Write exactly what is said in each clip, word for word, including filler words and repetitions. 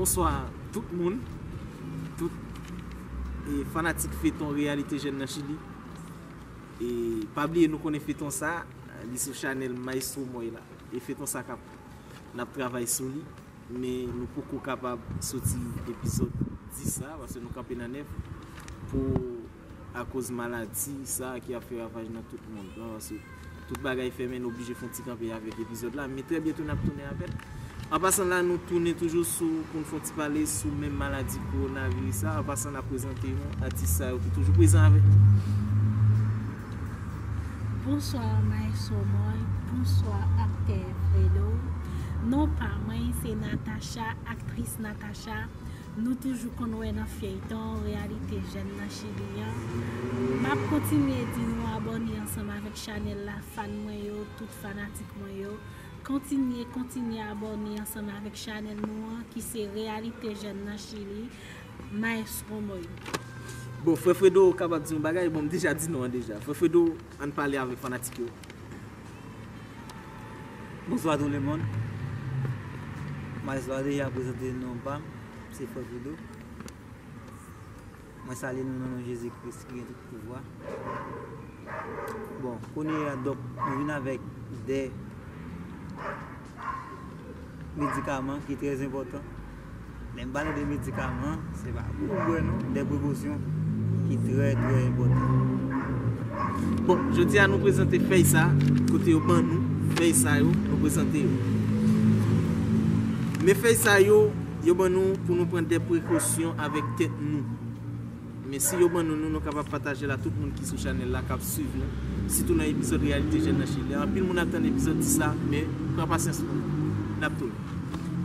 Bonswa tout moun, tout e, fanatik feton Reyalite Jèn nan Chili. E pa bliye nou konnen feton sa, li sou chanèl Maestro Moy la. E feton sa k ap, n ap travay sou li, men nou poko kapab soti epizòd dis la, paske nou kanpe nan nèf pou akoz maladi sa ki ap fè ravaj nan tout mond lan, paske tout bagay fèmen, nou oblije fè yon ti kanpe avèk epizòd la, men trè byento n ap tounen avè l. An pasan la, nou tounen toujou sou, pou n fè yon ti pale sou menm maladi kowonaviris la. An pasan, n ap prezante nou atis sa yo ki toujou prezan avèk nou. Bonswa Maestro Moy, bonswa aktè Fredo. Non pa mwen se Natacha, aktris Natacha. Nou toujou konn wè nan feyton Reyalite Jèn nan Chili an. M ap kontinye di nou abòne ansanm avèk chanèl la, fan mwen yo, tout fanatik mwen yo. Kontinye, kontinye abòne ansanm avèk chanèl nou an ki se Reyalite Jèn nan Chili, Maestro Moy. Bon, frè Fredo kapab di yon bagay, bon, m deja di non an deja. Frè Fredo, ann pale avèk fanatik yo. Bonswa tout le moun. Maestro a deja prezante non pa m, se Frè Fredo. Mwen salye nou nan non Jezi Kris ki gen tout pouvwa. Bon, kounye a, donk, nou vin avèk de medikaman ki trè enpòtan. Lè m pale de medikaman, se pa pou nou bwè non, de prekosyon ki trè, trè enpòtan. Bon, jodi a nou prezante fèy sa, kote yo ban nou fèy sa yo, nou prezante yo. Men fèy sa yo, yo ban nou pou nou pran de prekosyon avèk tèt nou. Men si yo ban nou nou, nou kapab pataje l a tout moun ki sou chanèl la k ap swiv nou, sitou nan epizòd Reyalite Jèn nan Chili. Anpil moun ap tann epizòd dis la, men pran pasyans pou nou. N ap tounen.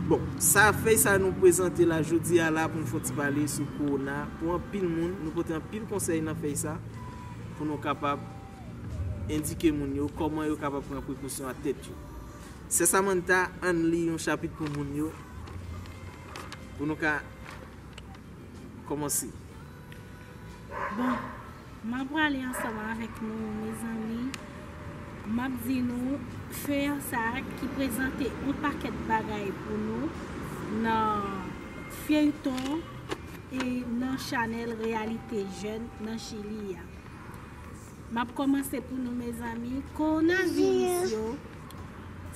Bon, sa fèy sa nou prezante la jodi a la pou n fè yon ti pale sou kowona. Pou anpil moun, nou pote anpil konsèy nan fèy sa pou nou kapab endike moun yo kòman yo kapab pran prekosyon a tèt yo. Sè Samantha, ann li yon chapit pou moun yo pou nou ka kòmanse. Bon, m ap prale ansanm avèk nou, mezanmi. M ap di nou fèy sa ki prezante yon pakèt bagay pou nou nan feyton e nan chanèl Reyalite Jèn nan Chili a. M ap kòmanse pou nou, mezanmi. Kowonaviris yo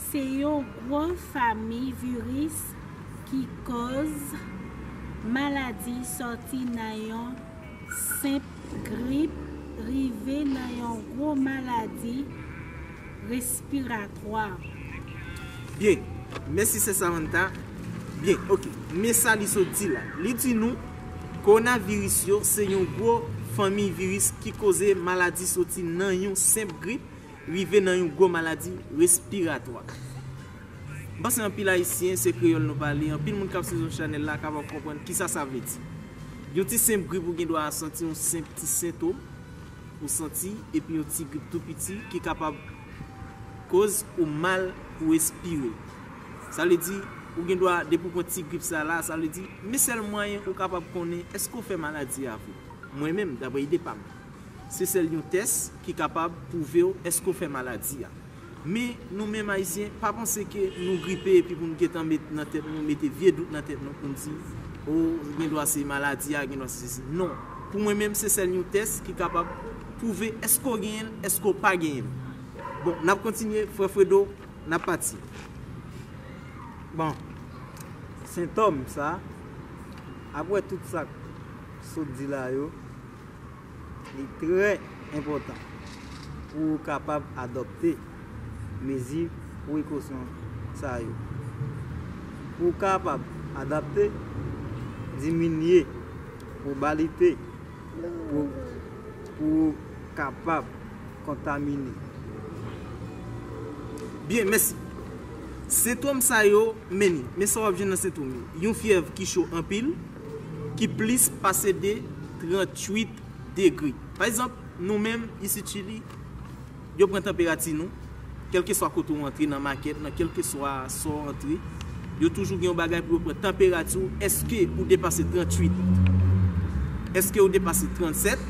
se yon gwo fanmi viris ki koz maladi, sòti nan yon senp grip rive nan yon gwo maladi respiratwa. Byen, mèsi sè Samantha. Byen, oke. Men sa li sot di la. Li di nou, kowonaviris yo se yon gwo fanmi viris ki koze maladi, soti nan yon senp grip rive nan yon gwo maladi respiratwa. M panse anpil Ayisyen, se kreyòl nou pale, anpil moun k ap swiv sou chanèl la kapab konprann kisa sa vle di. Yon ti senp grip, ou gen dwa santi yon senp ti sentòm, ou santi, epi yon ti grip tou piti ki kapab koz ou mal pou respire. Sa vle di, ou gen dwa, depi w pran ti grip sa la, sa vle di, men sèl mwayen ou kapab konnen èske w fè maladi a vre. Mwen menm, daprè ide pa m, se sèl yon tès ki kapab pwouve w èske w fè maladi a. Men nou menm Ayisyen, pa panse ke nou gripe epi pou n gentan met nan tèt nou, mete vye dout nan tèt nou pou n di, o, gen dwa se maladi a, gen dwa se sesi. Non. Pou mwen menm, se sèl yon tès ki kapab pwouve èske w genyen l, èske w pa genyen l. Bon, n ap kontinye, frè Fredo, n ap pati. Bon, sentòm sa, apre tout sa k sot di la yo, li trè enpòtan pou w kapab adopte mezi prekosyon sa yo. Pou w kapab adapte, diminye pwobalite pou, pou w kapab kontamine. Byen, mèsi. Sentòm sa yo, men li. Men sa w ap jwenn nan sentòm yo. Yon fyèv ki cho anpil, ki plis pase de tranntuit degre. Pa egzanp, nou menm, isit Chili, yo pran tanperati nou, kèlkeswa kote w antre, nan makèt, nan kèlkeswa sa w antre, yo toujou gen yon bagay pou yo pran tanperati w. Èske ou depase tranntuit? Èske ou depase trannsèt?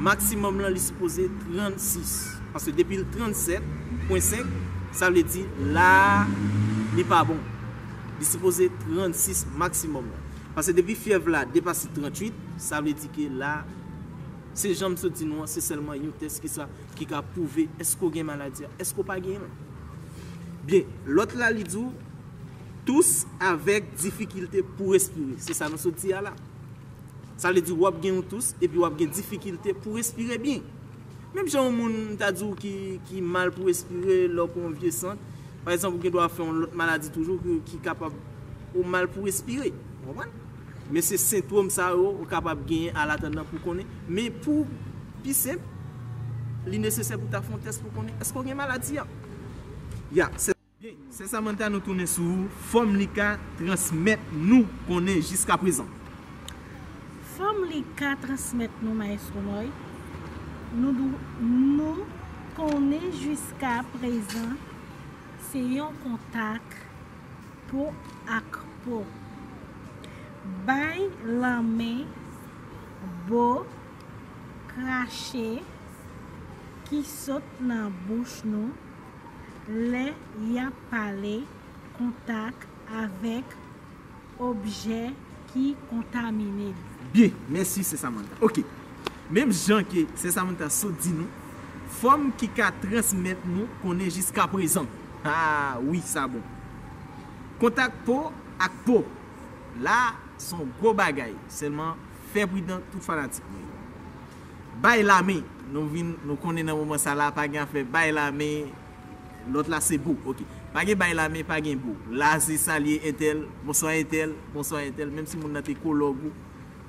Maksimòm lan, li sipoze trannsis. Paske depi l trannsèt pwen senk, sa vle di la a, li pa bon. Li sipoze trannsis maksimòm la. Paske depi fyèv la depase trannwit, sa vle di ke la, se jan m sot di nou an, se sèlman yon tès ki sa, ki ka pwouve èske w gen maladi a, èske w pa genyen l. Byen, lòt la li di w, tous avèk difikilte pou respire. Se sa nou sot di a la. Sa vle di w ap gen yon tous epi w ap gen difikilte pou respire byen. Menm jan yon moun m ta di w ki, ki mal pou respire lè w pran yon vye sant, pa egzanp, ou gen dwa fè yon lòt maladi toujou ki, ki kapab ou mal pou respire. Ou konprann? Men se sentwòm sa yo ou kapab genyen alatandan pou konnen. Men pou pi senp, li nesesè pou ta fè yon tès pou konnen èske w gen maladi a. Ya, sè Byen, sè Samantha, nou tounen sou ou. Fòm li ka transmèt nou konnen jiskaprezan. Fòm li ka transmèt nou, Maestro Moy, nou, dou- nou konnen jiskaprezan se yon kontak po ak po. Bay lanmen, bo, krache ki sot nan bouch nou lè y ap pale, kontak avèk objè ki kontamine. Byen, mèsi sè Samantha. Oke. Menm jan ke sè Samantha sot di nou, fòm ki ka transmèt nou konnen jiskaprezan. Ah wi, sa bon. Kontak po ak po. La, se yon gwo bagay. Sèlman, fè pridan tout fanatik mwen yo. Bay lamen, nou vin, nou konnen nan moman sa la, pa gen afè bay lamen, lòt la se bo. Oke. Pa gen bay lamen, pa gen bo. La, se salye entèl, bonswa entèl, bonswa entèl. Menm si moun nan te kològ ou,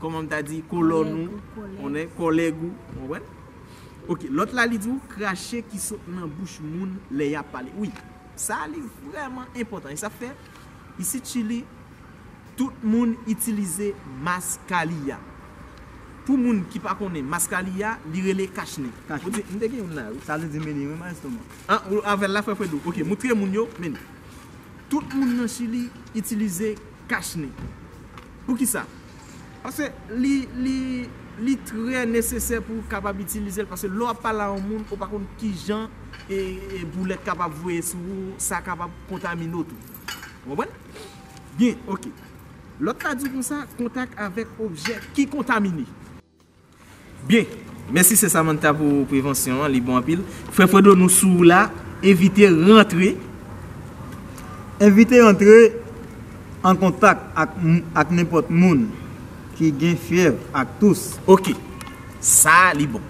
kòman m ta di, kolòn ou, konnen, kòlèg ou, konprann? Oke. Lòt la, li di w krache ki sot nan bouch moun lè y ap pale. Wi. Sa, li vrèman enpòtan. E sa fè, isit Chili, tout moun itilize maskaliya. Pou moun ki pa konnen, maskaliya, li rele kachnen. Kachnen. Ou di, m te gen youn la, wi. Sa vle di meni, wi, maestro man. An, ou avè l la, frè Fredo. Oke, moutre moun yo, meni. Tout moun nan Chili itilize kachnen. Poukisa? Paske li, li, li trè nesesè pou w kapab itilize l, paske lè w ap pale a yon moun, ou pa konn kijan e, e boulèt kapab voye sou ou, sa kapab kontamine w tou. Ou konprann? Byen, oke. Lòt la di konsa, kontak avèk objè ki kontamine. Byen. Mèsi sè Samantha pou prevansyon an, li bon anpil. Frè Fredo, nou sou ou la, evite rantre. Evite rantre an kontak ak, ak nenpòt moun ki gen fyèv ak tous. Oke. Sa, li bon.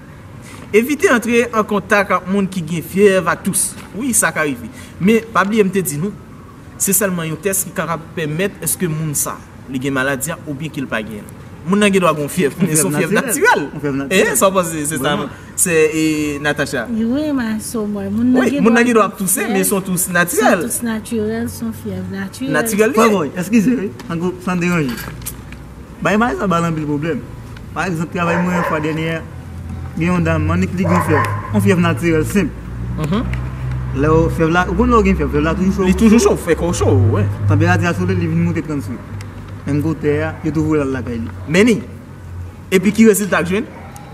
Evite antre an kontak ak moun ki gen fyèv ak tous. Wi, sa ka rive. Men, pa bliye m te di nou, se sèlman yon tès ki kapab pèmèt èske moun sa, li gen maladi a oubyen ke l pa genyen l. Moun nan gen dwa gen yon fyèv, men se yon fyèv natirèl. E, sa w panse, sè Samantha? Sè, e, Natacha. Wi, maestro Moy. Moun nan gen dwa ap touse, men se yon tous natirèl. Se yon tous natirèl, se yon fyèv natirèl. Natirèl li ye. Frè Moy, eskize, wi, san deranj. Bay maladi sa ba l anpil pwoblèm. Pa egzanp, travay mwen yon fwa dènyè, gen yon dam, annik li gen yon fyèv. Yon fyèv natirèl senp. Lè w fyèv la, ou konn lè w gen fyèv, fyèv la toujou cho. Li toujou cho, fè kò w cho, wi. Tanperati a sou li, li vin moute trannwit. Menm kote a, yo tou voye l al lakay li. Meni. Epi ki rezilta k jwenn?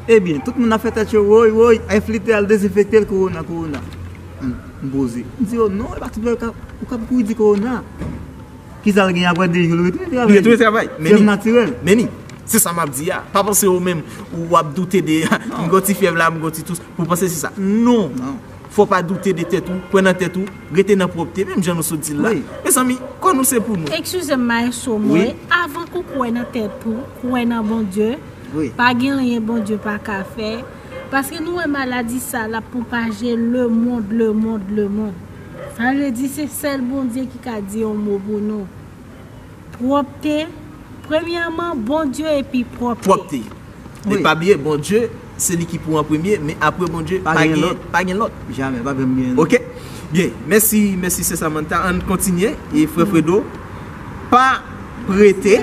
Ebyen, tout moun ap fè tèt cho, woy, woy, enfiltre al dezenfekte l, kowona, kowona. M poze. M di yo, non, e pa tout lè ou ka, ou ka kouri di kowona. Kisa l gen apre de jou, l retounen travay. Li retounen travay. Fyèv natirèl. Meni, se sa m ap di a. Pa panse ou menm, ou ap doute de, m gon ti fyèv la, m gon ti tous, pou w panse se sa. Non. Fò w pa doute de tèt ou, kwè nan tèt ou, rete nan pwòpte, menm jan nou sot di l la. Mezanmi, kò nou se pou nou. Eskize m, maestro Moy, avan ke w kwè nan tèt ou, kwè nan Bondye. Pa gen anyen Bondye pa ka fè. Paske nou wè maladi sa l ap pwopaje lemonn, lemonn, lemonn. Sa vle di se sèl Bondye ki ka di yon mo pou nou. Pwòpte, premyèman, Bondye epi pwòpte. Pwòpte. Men pa bliye, Bondye, se li ki pou an premye, men apre Bondye, pa gen lòt. Pa gen lòt. Jamè, pa gen lòt. Oke? Byen, mèsi, mèsi sè Samantha. Ann kontinye, e frè Fredo, pa prete.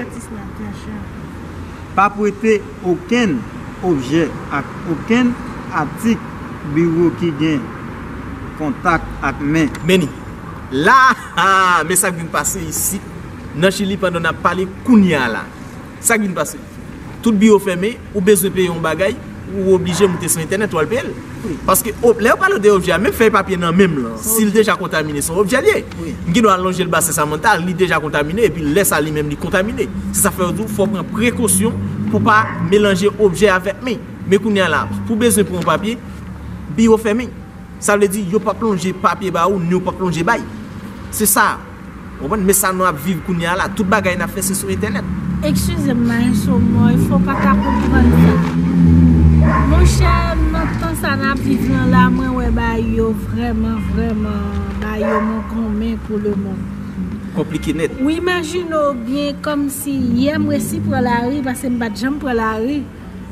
Pa prete okenn objè ak okenn atik biwo ki gen kontak ak men. Meni. La, men sa k vin pase isit, nan Chili, pandan n ap pale kounye a la. Sa k vin pase? Tout biwo fèmen, ou bezwen peye yon bagay, ou oblije moute sou entènèt, ou al peye l. Paske o- lè yo pale de objè a, menm fèy papye nan men m lan, si l deja kontamine, se yon objè l ye. M gen dwa lonje l ba Sè Samantha, li deja kontamine, epi lè sa li menm li kontamine. Se sa fè yo di w fò w pran prekosyon pou pa melanje objè avèk men. Men kounye a la, pou bezwen pran yon papye, biwo fèmen. Sa vle di, yo p ap lonje papye ba ou, ni yo p ap lonje bay. Se sa. Ou konprann? Men sa nou ap viv kounye a la. Tout bagay n ap fè se sou entènèt. Eskize m, Maestro Moy, fò w pa ta konprann sa. Monchè, nan tan sa n ap viv lan la, mwen wè bagay yo vrèman, vrèman, bagay yo mongonmen pou lemonn. Konplike nèt. Ou imajine w byen kòmsi yè m resi pran lari, paske m pa t janm pran lari.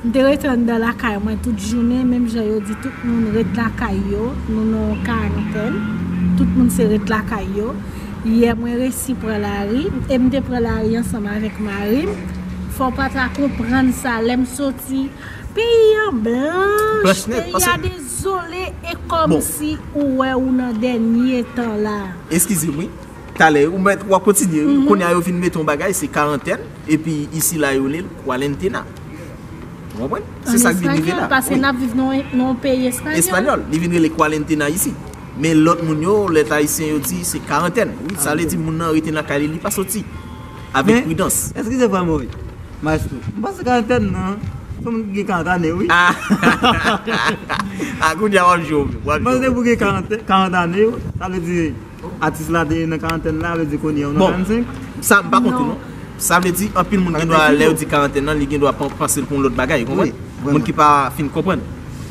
M te rete anndan lakay mwen tout jounen, menm jan yo di tout moun ret lakay yo, nou nan yon karantèn, tout moun se ret lakay yo. Yè mwen resi pran lari, e m te pran lari ansanm avèk mari m. Fò w pa ta konprann sa, lè m soti, peyi an blanch, peyi a dezole, e kòmsi ou wè ou nan dènye tan la. Eskize m, wi. Talè, ou mèt, w ap kontinye, wi. Kounye a yo vin mete yon bagay, se karantèn, epi isi la yo rele l kwarentena. Ou konprann? Se sa k vin rive la. Paske n ap viv nan yon peyi espanyòl. Espanyòl. Li vin rele kwarentena isi. Men lòt moun yo, lòt ayisyen yo di se karantèn. Wi, sa vle di moun nan rete nan kay li, li pa soti. Avèk pridans. Eskize frè m, wi. Maestro, m panse karantèn nan, se moun ki gen karant ane, wi. Ah. Ah, kounye a w ap jwe, w ap jwe. M panse pou gen karant, karant ane, wi. Sa vle di, atis la te nan karantèn la, vle di kounye a ou nan karannsenk? Sa, m pa kont ou, non. Sa vle di, anpil moun gen dwa, lè yo di karantèn nan, li gen dwa pan- panse l pou yon lòt bagay, ou konprann? Wi, vrèman. Moun ki pa fin konprann.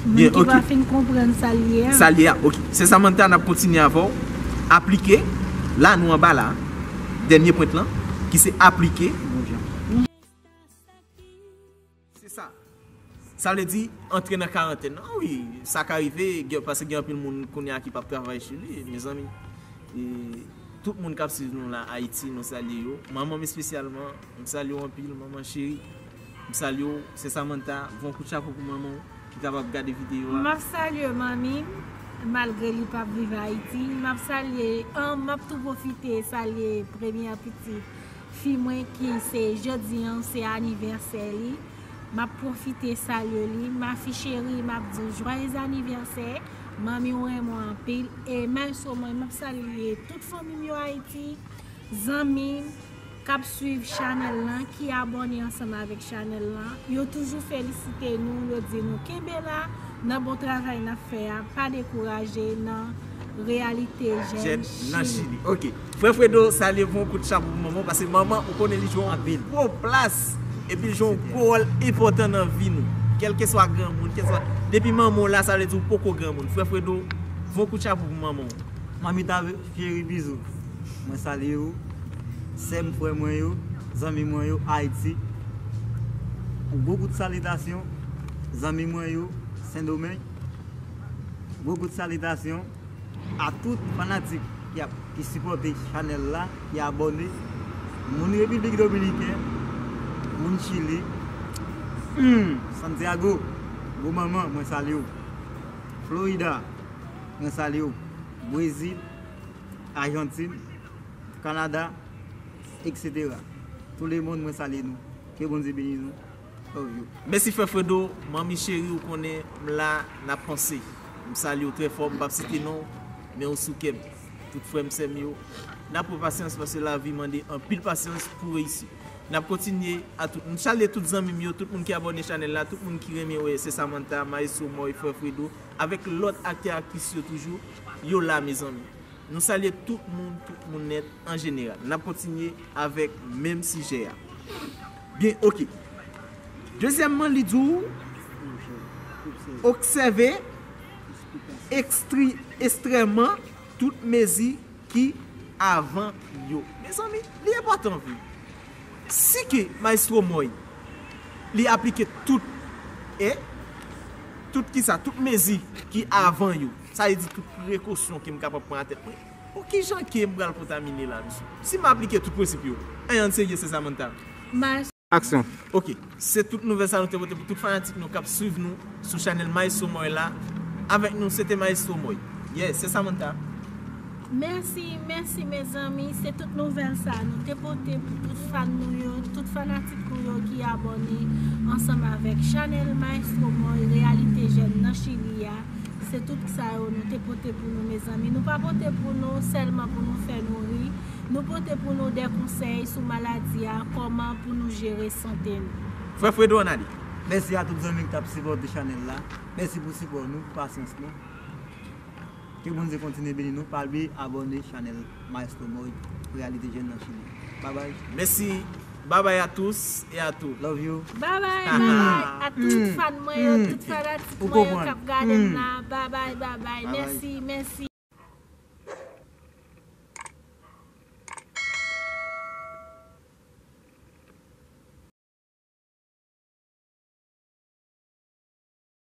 Moun ki pa fin konprann sa l ye a. Sa l ye a, ok. Sè Samantha, n ap kontinye avè w. Aplike, la, nou anba la, dènye pwent lan, ki se aplike. Se sa. Sa vle di, antre nan karantèn nan. Wi, sa ka rive, gen- paske gen anpil moun kounye a ki p ap travay chili, mezanmi. E tout moun k ap swiv nou la, Ayiti, nou salye yo. Manman m espesyalman, m salye w anpil, manman cheri. M salye w, Sè Samantha, voye yon kout chapo pou manman w ki kapab gade videyo a. M ap salye manmi m, malgre li p ap viv Ayiti. M ap salye, an, m ap tou pwofite salye premyè pitit fi mwen ki se jodi an, se anivèsè li. M ap pwofite salye li. Mafi cheri, m ap di w jwayez anivèsè. Manmi w renmen w anpil. E Maestro mwen, m ap salye tout fanmi m yo Ayiti, zanmi m k ap swiv chanèl lan, ki abòne ansanm avèk chanèl lan. Yo toujou felisite nou, yo di nou kenbe la nan bon travay n ap fè a, pa dekouraje nan Reyalite Jèn nan Chili. Ok. Frè Fredo, salye, voye yon kout chapo pou manman w, paske manman, ou konnen li jwe yon gwo plas, epi li jwe yon gwo wòl enpòtan nan vi nou. Kèlkeswa granmoun, kèlkeswa, depi manman w la, sa vle di ou poko granmoun. Frè Fredo, voye yon kout chapo pou manman w. Manmi ta cheri, bizou. Mwen salye w. Sè m, frè mwen yo, zanmi mwen yo, Ayiti. Yon gwo kout salitasyon, zanmi mwen yo, Sendomeng. Gwo kout salitasyon a tout fanatik ki ap, ki sipòte chanèl la, ki abòne. Moun Repiblik Dominiken, moun Chili, hmm, Santiago, gwo manman, mwen salye w. Florida, mwen salye w. Brezil, Ajantin, Kanada, et cetera. Tout le monde, mwen salye nou. Ke Bondye beni nou. Love you. Mèsi frè Fredo, manmi cheri, ou konnen m la, n ap panse. M salye w trè fò, m p ap site non w, men ou sou kè m. Tout frè m, sè m yo, n ap pran pasyans paske lavi mande anpil pasyans pou reyisi. N ap kontinye a tout. M salye tout zanmi m yo, tout moun ki abòne chanèl la, tout moun ki renmen wè Sè Samantha, Maestro Moy, frè Fredo, avèk lòt aktè aktris yo toujou, yo la, mezanmi. Nou salye tout moun, tout moun nèt an jeneral. N ap kontinye avèk menm sijè a. Byen, ok. Dezyèmman, li di w, obsève ekstri- ekstrèman tout mezi ki avan yo. Mezanmi, li enpòtan vre. Si ke Maestro Moy, li aplike tout, e, tout kisa, tout mezi ki avan yo, sa vle di tout prekosyon ke m kapab pran a tèt mwen, pou kijan ke m pral kontamine la, mesye? Si m aplike tout prensip yo, anyen serye, Sè Samantha. Aksyon. Ok, se tout nouvèl sa nou te pote pou tout fanatik nou k ap swiv nou sou chanèl Maestro Moy la. Avèk nou, se te Maestro Moy. Yeah, Sè Samantha. Mèsi, mèsi, mezanmi. Se tout nouvèl sa nou te pote pou tout fan nou yo, tout fanatik nou yo ki abòne ansanm avèk chanèl Maestro Moy, Reyalite Jèn nan Chili a. Se tout sa yo nou te pote pou nou, mezanmi. Nou pa pote pou nou sèlman pou nou fè nou ri. Nou pote pou nou de konsèy sou maladi a, kòman pou nou jere sante nou. Frè Fredo ann ale. Mèsi a tout zanmi ki t ap sipòte chanèl la. Mèsi pou sipò nou, pou pasyans nou. Ke Bondye kontinye beni nou. Pa bliye abòne chanèl Maestro Moy, Réalité Jeune nan Chili. Bye bye. Mèsi. Bye bye à tous et à toutes. Love you. Bye bye, bye bye. A tout fan mwen yo, tout fanatik mwen yo k ap gade m la. Bye bye, bye bye. Mèsi, mèsi.